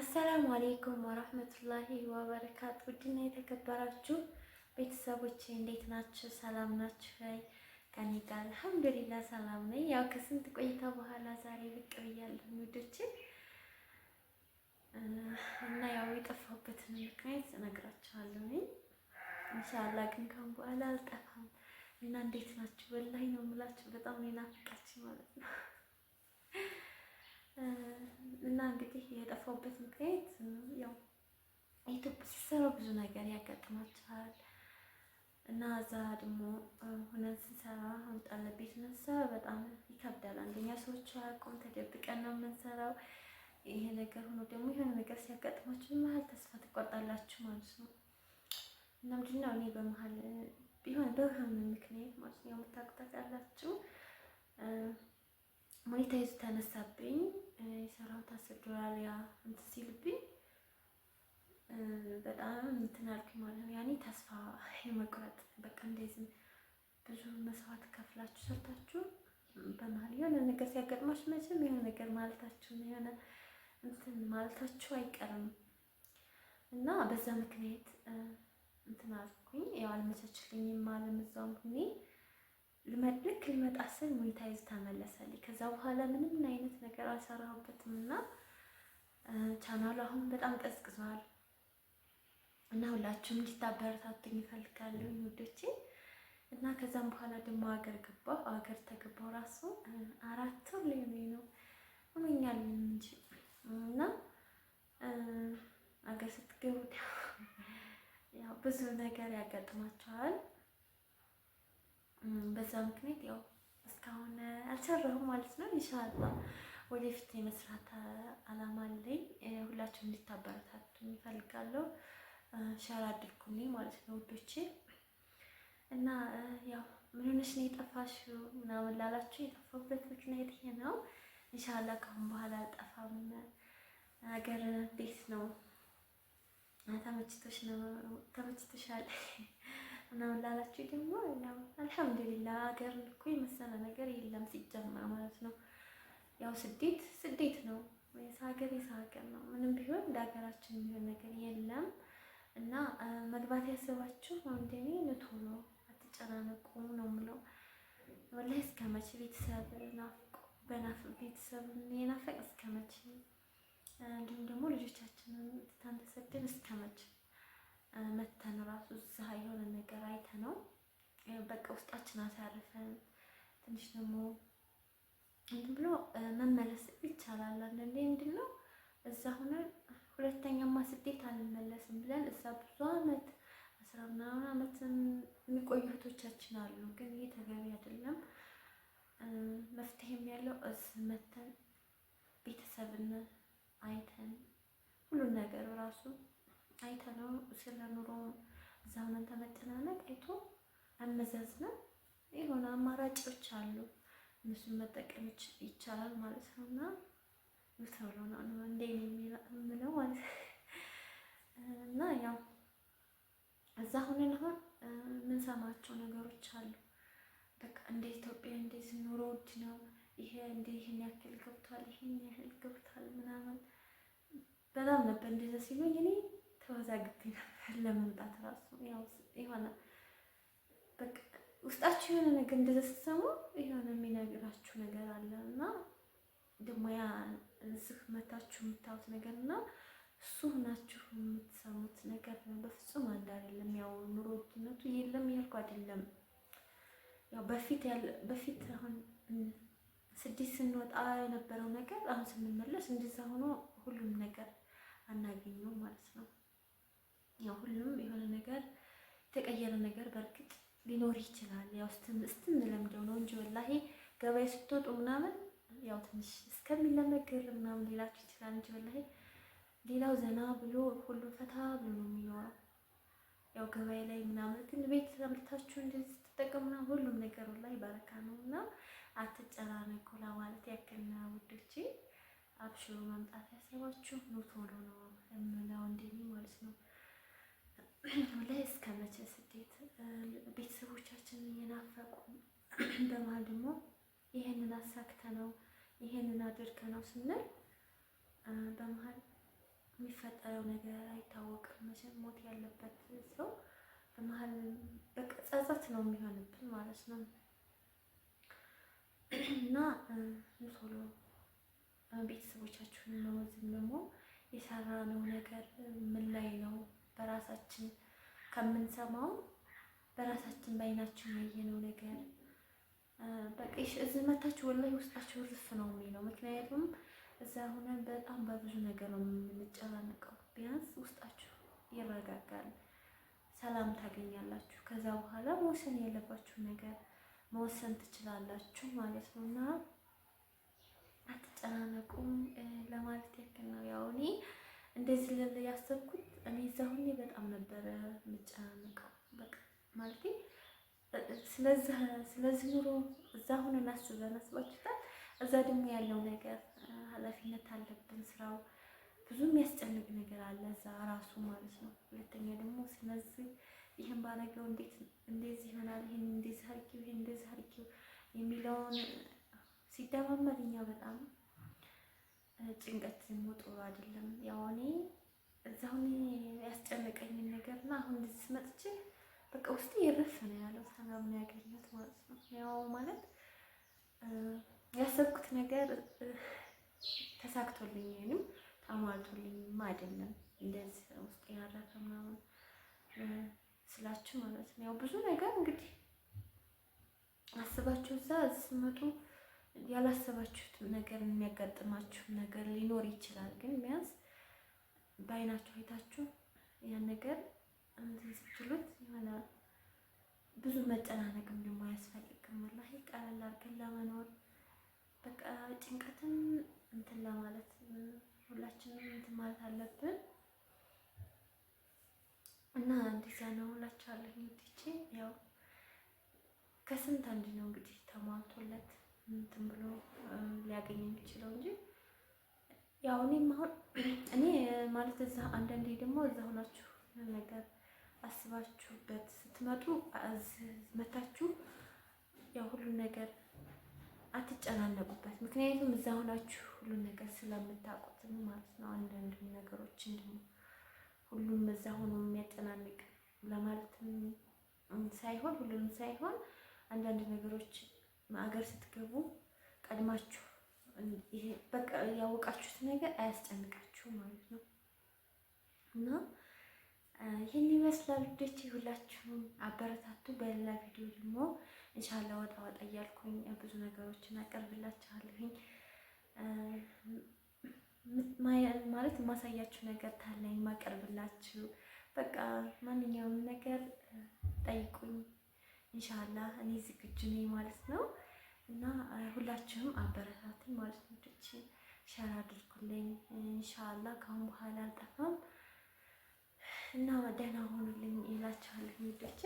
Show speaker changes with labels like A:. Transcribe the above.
A: السلام عليكم ورحمة الله وبركاته። ውድና የተከበራችሁ ቤተሰቦች እንዴት ናችሁ? ሰላም ናችሁ? ከኔ ጋር الحمد لله ሰላም ነኝ። ያው ከስንት ቆይታ በኋላ ዛሬ ብቅ ብያለሁ ውዶቼ፣ እና ያው የጠፋሁበትን ምክንያት እነግራችኋለሁ። إن شاء الله ግን ካሁን በኋላ አልጠፋም እና እንዴት ናችሁ? والله ነው የምላችሁ፣ በጣም ነው የናፈቃችሁ ማለት ነው። እና እንግዲህ የጠፋሁበት ምክንያት ያው ዩቲዩብ ሲሰራ ብዙ ነገር ያጋጥማችኋል። እና እዛ ደግሞ ሆነን ስንሰራ አሁን ጣለቤት ስንሰራ በጣም ይከብዳል። አንደኛ ሰዎቹ አያውቁም፣ ተደብቀን ነው የምንሰራው። ይሄ ነገር ሆኖ ደግሞ የሆነ ነገር ሲያጋጥማችሁ መሀል ተስፋ ትቆርጣላችሁ ማለት ነው። እና ምንድን ነው እኔ በመሀል ቢሆን በሆነ ምክንያት ማለት ነው የምታውቁት ያላችሁ monetize ተነሳብኝ። የሰራሁት $10 ያ እንትን ሲልብኝ በጣም እንትን አልኩኝ ማለት ነው። ያኔ ተስፋ የመቁረጥ በቃ እንደዚህ ብዙ መስዋዕት ከፍላችሁ ሰርታችሁ በመሀል የሆነ ነገር ሲያጋጥማችሁ መቼም የሆነ ነገር ማለታችሁ የሆነ እንትን ማለታችሁ አይቀርም እና በዛ ምክንያት እንትን አልኩኝ። ያው አልመቻችልኝም አለም እዛውም ሁኔ ልክ ልመጣ ስል monetize ተመለሰልኝ። ከዛ በኋላ ምንም አይነት ነገር አልሰራሁበትም እና ቻናሉ አሁን በጣም ቀዝቅዟል እና ሁላችሁም እንዲታበረታቱኝ እፈልጋለሁ ውዶቼ። እና ከዛም በኋላ ደግሞ ሀገር ገባሁ። ሀገር ተገባሁ ራሱ 4 ወር ሊሆነኝ ነው ሆኖኛል እንጂ እና ሀገር ስትገቡ ያው ብዙ ነገር ያጋጥማቸዋል። በዛ ምክንያት ያው እስካሁን አልሰራሁም ማለት ነው። إن شاء الله ወደፊት የመስራት አላማ አለኝ። ሁላችሁም እንድታበረታቱኝ እፈልጋለሁ። share አድርጉልኝ ማለት ነው ውዶቼ። እና ያው ምን ሆነሽ ነው የጠፋሽው ምናምን ላላችሁ የጠፋሁበት ምክንያት ይሄ ነው። إن شاء الله ከአሁን በኋላ አልጠፋም። ሀገር እንዴት ነው ተመችቶሽ ነው ተመችቶሻል ምናምን ላላችሁ ደግሞ ያው الحمد لله ሀገር እኮ የመሰለ ነገር የለም ሲጀመር ማለት ነው። ያው ስደት ስደት ነው፣ ሀገር የሰው ሀገር ነው። ምንም ቢሆን እንደ ሀገራችን የሚሆን ነገር የለም እና መግባት ያሰባችሁ እንደኔ ቶሎ አትጨናነቁ ነው የምለው። ወላሂ እስከ መቼ ቤተሰብ ናፍቆ በናፍ ቤተሰብ የናፈቅ እስከ መቼ፣ እንዲሁም ደግሞ ልጆቻችንን ትተን ተሰደን እስከ መቼ መተን ራሱ እዛ የሆነ ነገር አይተ ነው በቃ ውስጣችን አሳርፈን ትንሽ ደግሞ እንትን ብሎ መመለስ ይቻላል። አንዳንዴ ምንድን ነው እዛ ሆነን ሁለተኛማ ስደት አልመለስም ብለን እዛ ብዙ አመት 10 ምናምን አመት የሚቆዩ እህቶቻችን አሉ። ግን ይህ ተገቢ አይደለም። መፍትሄም ያለው እዚህ መተን ቤተሰብን አይተን ሁሉን ነገር ራሱ አይተነው ስለ ኑሮ እዛ ሆነን ተመጨናነቅ አይቶ አመዛዝነን የሆነ አማራጮች አሉ፣ እነሱን መጠቀም ይቻላል ማለት ነው። እና ቶሎ ነው እንደ የምለው ማለት እና ያው እዛ ሆነን አሁን የምንሰማቸው ነገሮች አሉ። በቃ እንደ ኢትዮጵያ እንደዚህ ኑሮ ውድ ነው፣ ይሄ እንደ ይህን ያክል ገብቷል፣ ይህን ያህል ገብቷል ምናምን በጣም ነበር እንደዛ ሲሉኝ እኔ ተወዛግቤ ነበር ለመምጣት ራሱ። ያው የሆነ በቃ ውስጣችሁ የሆነ ነገር እንደዛ ስትሰሙ የሆነ የሚነግራችሁ ነገር አለ እና ደግሞ ያ እዚህ መታችሁ የምታዩት ነገር እና እሱ ሆናችሁ የምትሰሙት ነገር በፍጹም አንድ አይደለም። ያው ኑሮ ውድነቱ የለም እያልኩ አይደለም። ያው በፊት ያለ በፊት አሁን ስደት ስንወጣ የነበረው ነገር አሁን ስንመለስ እንደዛ ሆኖ ሁሉም ነገር አናገኘውም ማለት ነው። ያው ሁሉም የሆነ ነገር የተቀየረ ነገር በእርግጥ ሊኖር ይችላል። ያው ስትንለምደው ነው እንጂ ወላሂ ገበያ ስትወጡ ምናምን ያው ትንሽ እስከሚለመድ ግር ምናምን ሊላችሁ ይችላል እንጂ ወላሂ ሌላው ዘና ብሎ ሁሉም ፈታ ብሎ ነው የሚኖረው። ያው ገበያ ላይ ምናምን ግን ቤት አምጥታችሁ እንደዚህ ስትጠቀሙ ምናምን ሁሉም ነገር ወላሂ በረካ ነው እና አትጨናነቁ ለማለት ያክል ነው ውዶቼ። አብሽሩ፣ መምጣት ያሰባችሁ ኑ ቶሎ ነው የምለው እንደኔ ማለት ነው። ወላሂ እስከ መቼ ስደት ቤተሰቦቻችንን እየናፈቁ በመሀል ደግሞ ይሄንን አሳክተ ነው ይሄንን አድርገ ነው ስንል በመሀል የሚፈጠረው ነገር አይታወቅም። መቼም ሞት ያለበት ሰው በመሀል በቃ ጸጸት ነው የሚሆንብን ማለት ነው። እና ቶሎ ቤተሰቦቻችሁን መወዝን ደግሞ የሰራነው ነገር ምን ላይ ነው? በራሳችን ከምንሰማው በራሳችን በአይናችን ያየነው ነገር በቃ እዚህ መታችሁ ወላሂ ውስጣችሁ እርፍ ነው የሚለው። ምክንያቱም እዛ ሆነን በጣም በብዙ ነገር ነው የምንጨናነቀው። ቢያንስ ውስጣችሁ ይረጋጋል፣ ሰላም ታገኛላችሁ። ከዛ በኋላ መወሰን ያለባችሁ ነገር መወሰን ትችላላችሁ ማለት ነው እና አትጨናነቁም ለማለት ያክል ነው። ያው እኔ እንደዚህ ልል ያሰብኩት እኔ እዛ ሁኜ በጣም ነበረ የምጨናነቀው። በቃ ማለቴ ስለዚህ ኑሮ እዛ ሁነን አስበን አስባችሁታል። እዛ ደግሞ ያለው ነገር ኃላፊነት አለብን። ስራው ብዙ የሚያስጨንቅ ነገር አለ እዛ ራሱ ማለት ነው። ሁለተኛ ደግሞ ስለዚህ ይህን ባረገው እንዴት እንደዚህ ይሆናል፣ ይህን እንደዚህ አድርጊው፣ ይህን እንደዚህ አድርጊው የሚለውን ሲደማመር እኛ በጣም ጭንቀት ደግሞ ጥሩ አይደለም። ያው እኔ እዛው ያስጨነቀኝን ነገር እና አሁን እንደዚህ መጥቼ በቃ ውስጤ የረፍ ነው ያለው፣ ሰላም ነው ያገኘሁት ማለት ነው። ያው ማለት ያሰብኩት ነገር ተሳክቶልኝ ወይንም ተሟልቶልኝም አይደለም እንደዚህ ውስጤ ያረፈ ምናምን ስላችሁ ማለት ነው። ያው ብዙ ነገር እንግዲህ አስባችሁ እዛ ስትመጡ ያላሰባችሁት ነገር የሚያጋጥማችሁ ነገር ሊኖር ይችላል። ግን ቢያንስ በአይናችሁ አይታችሁ ያን ነገር እንትን ስትሉት የሆነ ብዙ መጨናነቅም ደግሞ አያስፈልግም። ወላሂ ቀለል አድርገን ለመኖር በቃ ጭንቀትን እንትን ለማለት ሁላችንም እንትን ማለት አለብን እና እንደዛ ነው እላችኋለሁ። ውዶቼ ያው ከስንት አንድ ነው እንግዲህ ተሟልቶለት እንትን ብሎ ሊያገኝ የሚችለው እንጂ ያው እኔም አሁን እኔ ማለት እዛ አንዳንዴ ደግሞ እዛ ሆናችሁ ነገር አስባችሁበት ስትመጡ መታችሁ ያው ሁሉን ነገር አትጨናነቁበት። ምክንያቱም እዛ ሆናችሁ ሁሉን ነገር ስለምታውቁት ማለት ነው። አንዳንድ ነገሮችን ደግሞ ሁሉም እዛ ሆኖ የሚያጨናንቅ ለማለትም ሳይሆን ሁሉንም ሳይሆን አንዳንድ ነገሮች አገር ስትገቡ ቀድማችሁ ይሄ በቃ ያወቃችሁት ነገር አያስጨንቃችሁ ማለት ነው። እና ይህን ይመስላል ውዶቼ፣ ሁላችሁም አበረታቱ። በሌላ ቪዲዮ ደግሞ ኢንሻአላህ ወጣ ወጣ እያልኩኝ ብዙ ነገሮችን አቀርብላችኋለሁኝ። ማለት የማሳያችሁ ነገር ታለኝ ማቀርብላችሁ በቃ ማንኛውም ነገር ጠይቁኝ። ኢንሻአላህ እኔ ዝግጁ ነኝ ማለት ነው። እና ሁላችሁም አበረታቱኝ ማለት ነው። ውዶቼ share አድርጉልኝ። ኢንሻአላህ ከአሁን በኋላ አልጠፋም እና ደህና ሆኑልኝ እላችኋለሁ ውዶቼ።